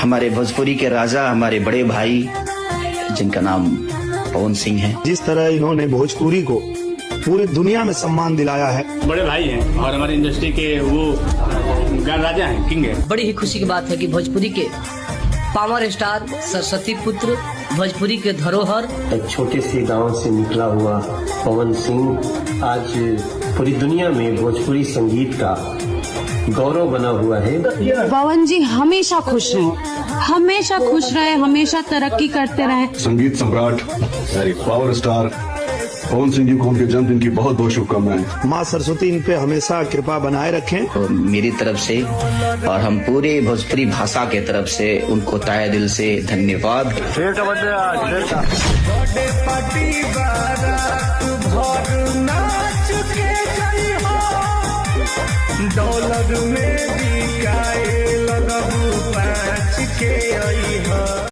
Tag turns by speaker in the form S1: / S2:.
S1: हमारे भोजपुरी के राजा, हमारे बड़े भाई, जिनका नाम पवन सिंह है।
S2: जिस तरह इन्होंने भोजपुरी को पूरी दुनिया में सम्मान दिलाया है।
S3: बड़े भाई हैं और हमारी इंडस्ट्री के वो राजा हैं, किंग है।
S4: बड़ी ही खुशी की बात है कि भोजपुरी के पावर स्टार, सरस्वती पुत्र, भोजपुरी के धरोहर,
S5: एक छोटे से गांव से निकला हुआ पवन सिंह आज पूरी दुनिया में भोजपुरी संगीत का गौरव बना हुआ है।
S6: पवन जी हमेशा खुश रहें, हमेशा खुश रहे, हमेशा तरक्की करते रहें।
S7: संगीत सम्राट, पावर स्टार पवन सिंह जी को उनके जन्मदिन की बहुत बहुत शुभकामनाएं।
S2: माँ सरस्वती इन पे हमेशा कृपा बनाए रखें।
S1: तो मेरी तरफ से और हम पूरे भोजपुरी भाषा के तरफ से उनको तहे दिल से धन्यवाद।
S8: डॉलर में बिकाए लगबू 5 के।